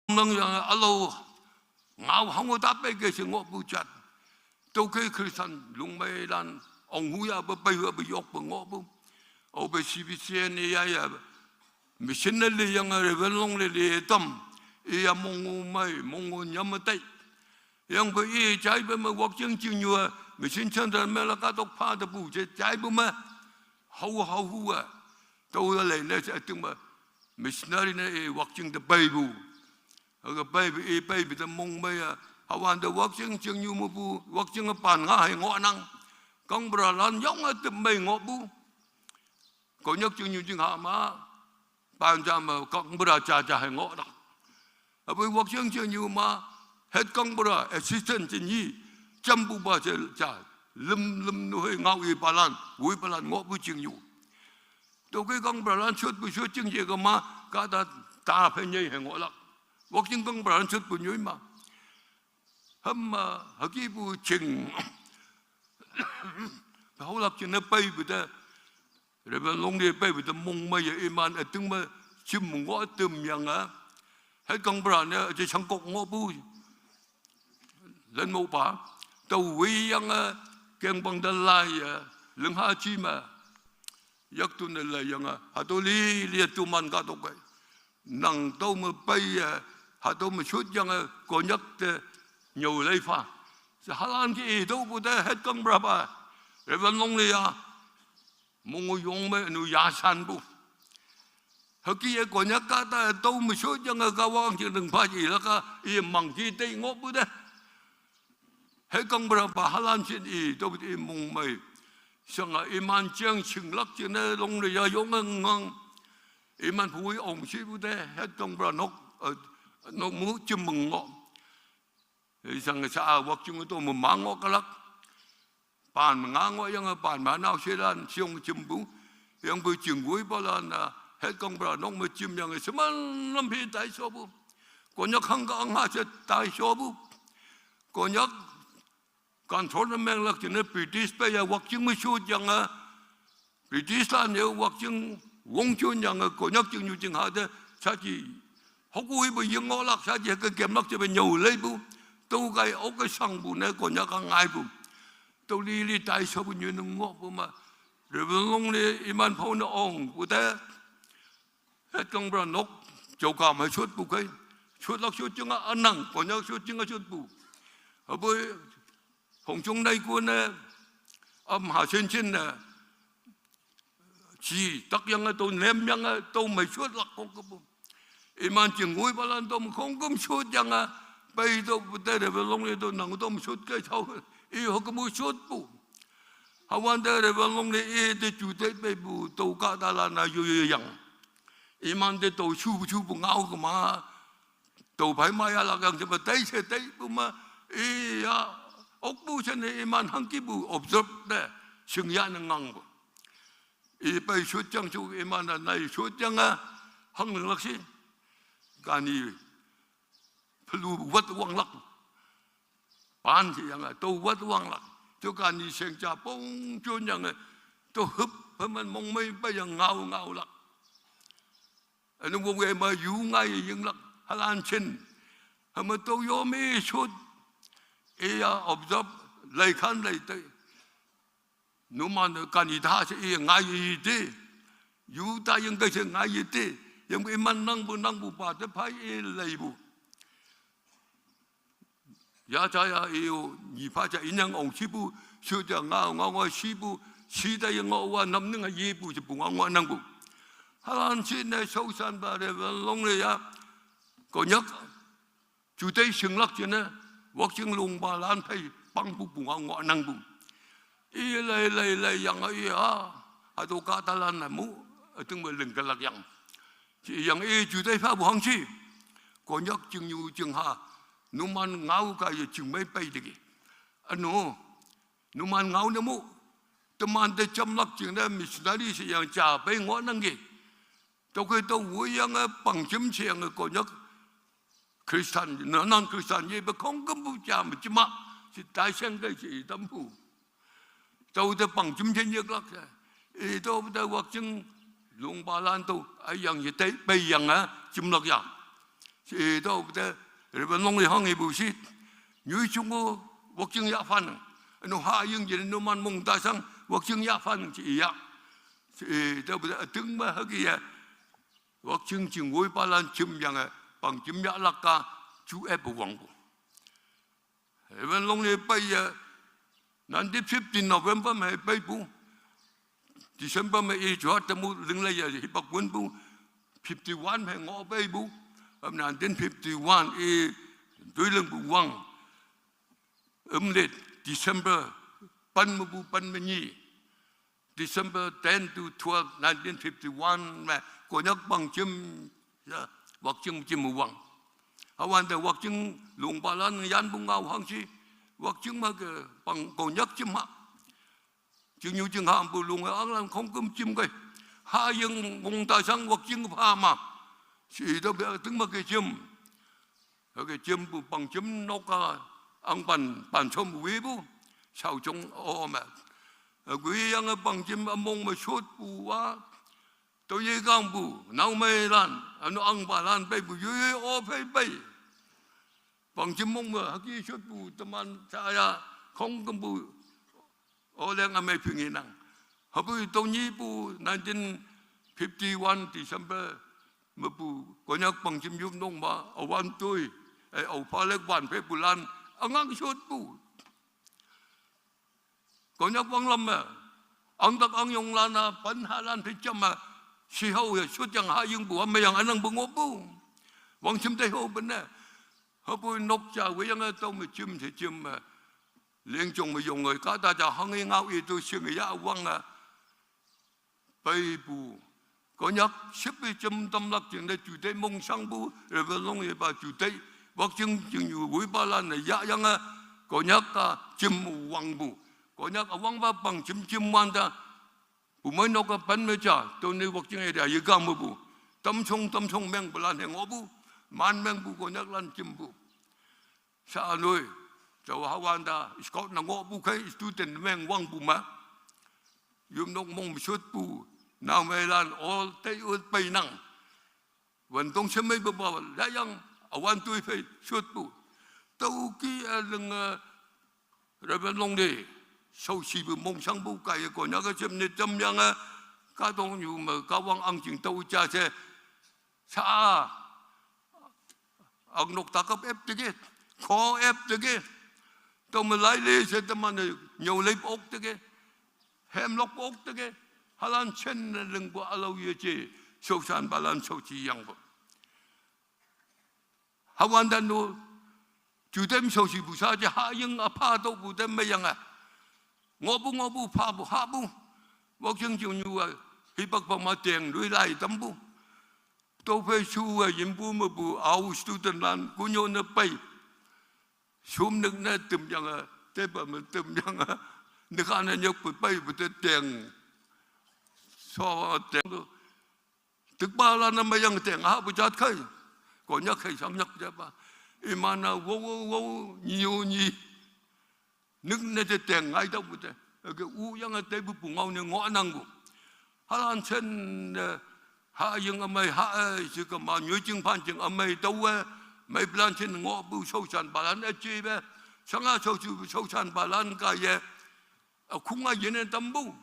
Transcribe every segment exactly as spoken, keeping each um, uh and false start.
能让阿老熬好我大伯个是我不讲，都给Christian龙梅兰，ông hu ya不背后不yok不我不，我不是不是呢呀呀，missionary yang Reverend Long le le tam, iya mongu mai mongu nyamatai, yang bu i jai bu ma wakjing jing yua, mission center me la ka tok pa de bu je jai bu ma, hau hau hua, tau le ne se tung ma, missionary ne i wakjing de bai bu. Aga bai bu i bai bu de mong mai ya, hawan de wakjing jing yu mu bu, wakjing pan nga hai ngo nang. Kang bra lan yong a de mai ngo bu. Ko nyak jing yu jing ha ma, pan ja ma kang bra ja ja hai ngo nang. Abu wakjing jing yu ma, head kang bra assistant jing yi, jam bu ba je ja, lum lum nu hai ngau i palan, wui palan ngo bu jing yu. Tau ke kang bra lan shut bu shut jing ye ka ma, ka ta ta phe nyei hai ngo lak. Wakjing kang bra lan shut bu nyui ma. Ham ma, haki bu jing. Hau lak jing na pai bu da. Reverend Long de pai bu da mong ma ya iman a tung ma, jim ngo tum yang a. Hai kang bra ne, je chang kok ngo bu. Len mo pa. Tau wei yang a, keng bang da lai ya. Leng ha chi ma. Yak tu ne lai yang a. Ha to li, li tu man ka to kai. Nang tau ma pai ya, ha tau ma shut yang a, Konyak te nyau lai fa. Sa halan ki i tau bu te het kang bra ba. Reverend Long le ya. Mong yong me nu ya san bu. Haki e Konyak ka ta tau ma shut yang a ka wang jing deng pa ji la ka i mang ki te ngo bu te. He kang bra pa halan chin i, to i mong mai. Sang a iman chiang ching lak chin ne long le ya yong ngang ngang. Iman pui ong chi bu de, he kang bra nok, eh, nok mu chim mong ngo. I sang sa a wak chung to mu mang ngo ka lak. Pan nga ngo yang a pan ma nau she lan siong chim bu. Yang bu ching gui ba lan a, he kang bra nok mu chim yang a seman lam pi tai so bu. Konyak hang ka ang ha che tai so bu. Konyak control na meng lak jing ne British pe ya wak jing mu shut yang a. British lan ye wak jing wong chun yang a Konyak jing yu jing ha de cha ji. Hok wi bu ying ngo lak cha ji ka gem lak je be nyau lei bu. Tau kai ok ka sang bu ne Konyak ka ngai bu. Tau li li tai so bu nyu ne ngo bu ma. Reverend Long le iman pau ne ong bu te. Het kang bra nok, jau ka mai shut bu kai. Shut lak shut jing a anang, Konyak shut jing a shut bu. Abu hong chung nai ku ne, am ha shin shin ne. Chi tak yang a to nem yang a to mai shut lak kong ka bu. Iman jing ngui ba lan to mu kong kum shut yang a. Pai to bu te Reverend Long le to nang to mu shut kai chau. I ho ka mu shut bu. Hawan te Reverend Long le i te chu te pai bu to ka ta la na yu yu yang. Iman te to chu bu chu bu ngau ka ma. To pai ma ya la gang te ba tai se tai bu ma. I ya. Ok bu chen ne iman hang ki bu observe de. Sing ya ne ngang bu. I pai shut jang chu iman na nai shut jang a. Hang lak si. Ka ni. Pelu wat wang lak. Pan si yang a, to wat wang lak. Chu ka ni seng cha pong chun yang a, to hup, pa man mong mai pa yang ngau ngau lak. Anu wo we ma yu ngai ying lak, halan chin. Hama to yo mi shut. E ya observe, lai khan lai tai. Nu man ka ni tha se e ngai yi te. Yu ta yang kai se ngai yi te. Yang iman nang bu nang bu pa te phai e lai bu. Ya cha ya i o, ni pa cha i nang ong chi bu, shu cha nga nga nga chi bu, chi ta ya nga wa nam ning a yi bu chi bu nga nga nang bu. Halan chi ne shou san ba de long le ya. Ko nyak, chu te shing lak chi ne, wak shing long ba lan phai, pang bu bu nga nga nang bu. I lai lai lai yang a i a, a to ka ta lan na mu, a tung ma ling ka lak yang. Chi yang i chu te pha bu hang chi. Ko nyak ching yu ching ha. Nu man ngau ka ye ching mai pai de ki. Anu, nu man ngau ne mu. Te man te cham lak ching ne missionary si yang cha pai ngo nang ki. To ke to wu yang a pang chim chi yang ko nyak. Christian, na non Christian ye be kong kum bu cha ma chi ma. Si tai seng kai si tam bu. Tau te pang chim chen yek lak se. I to te wak ching lung ba lan to, a yang ye te, pai yang a, chim lak ya. Chi tau bte, Reverend Long Li hang ibu shi. Nyu chung o, wakching ya fan. Anu ha ying jin anu man mong ta sang, wakching ya fan chi ya. Chi tau bte, atung ma hagi ya. Wakching ching woi palan chim yang, pang chim ya laka, chu e bu wang bu. Reverend Long Li pai ya, nineteen fifteen November me pai bu. December me i juat temu ling le ya, hipak wun bu. Fifty-one me ngo pai bu. Am nineteen fifty-one i dui ling bu wang. Em le December pan me bu pan me ni. December ten to twelve, nineteen fifty-one me Konyak pang chim, ya, wakching chim wang. Hawan de wakching lung palan yan bu ngau hang chi, wakching ma ke pang Konyak chim ha. Ching yu ching ha bu lung ang lan khong kum chim ke. Ha ying mong ta sang wakching pha ma. Chi do be ting ma ke chim. Hage chim bu pang chim nok ka ang pan, pan chom wi bu. Sau chung o me. Gui yang pang chim among me shut bu wa. To ye gang bu, nau me lan, anu ang ba lan pe bu, yu yu o pe pe. Pang chim mong me, haki shut bu, teman saya, khong kem bu, o leng ame ping inang. Habu to ni bu, nineteen fifty-one December, me bu, Konyak pang chim yup nong ma, awan tui, e, au pa lek wan pe bu lan, angang shut bu. Konyak wang lam me. Ang dak ang yong lan a, pan ha lan pe cham a. Si hau ya, shut yang ha ying bu, me yang anang bu ngo bu. Wang chim te ho ben ne. Habu nok cha, we yang a tau me chim te chim me. Ling chong me yong e, ka ta cha hang e ngau e tu sing ya wang a. Pai bu. Konyak ship i chim tam lak jing de ju de mong sang bu, Reverend Long Li ba ju de, wakching jing yu wui ba lan ne ya yang a, Konyak ka chim wang bu. Konyak a wang ba pang chim chim wan da, bu mai nok a pan me cha, to ni wakching e da ye gam bu. Tam chong, tam chong meng bu lan he ngo bu, man meng bu Konyak lan chim bu. Sa anui, chau hawan da, Scott na ngo bu kai, student meng wang bu ma. Yum nok mong shut bu, nau me lan all te ut pai nang. Wan tong se mei ba ba, la yang, awan tui pe shut bu. Tau ki a leng, eh, Reverend Long Li, sau si bu mong sang bu kai, Konyak a chem ne cham yang, eh, ka tong yu me, ka wang ang jing tau cha se, sa a, Ang nok takap ep tege, ko ep tege. Tau me lai le se teman ne nyau lep ok tege. Hem lok ok tege. Halan chen ne leng bu alau ye che. Sau san ba lan sau chi yang bu. Hawan dan no. Ju tem sau si bu sa je ha ying a pa to bu tem me yang a. Ngo bu, ngo bu, pa bu, ha bu. Wakching jing nyu a. Hipak pa ma teng lui lai tam bu. To pe su a yin bu me bu au student lan ku nyo ne pai. Sum nek ne tem yang a, te pa me tem yang a. Ne ka ne nyok pe pai bu te teng. So teng. Tek ba lan na me yang teng a bu jat kai. Konyak kai sang nyak ja ba. Imana wo, wo, wo, nyi, wo, nyi. Nek ne te teng ngai tau bu te. Ke u yang a te bu pu ngau ne ngo nang bu. Halan chen, eh, ha ying a mai ha, eh, si ka ma nyu jing pan jing a mai tau, eh, mai plan chen ngo bu sau san ba lan, eh, chi be. Sang a sau chu sau san ba lan ka ye. A khung a yin e tam bu.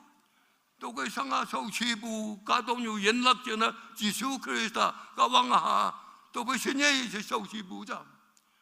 To ke sang a sau chi bu ka tong yu yin lak chen a Jesu Krista ka wang a ha. To ke shin ye se sau chi bu ja.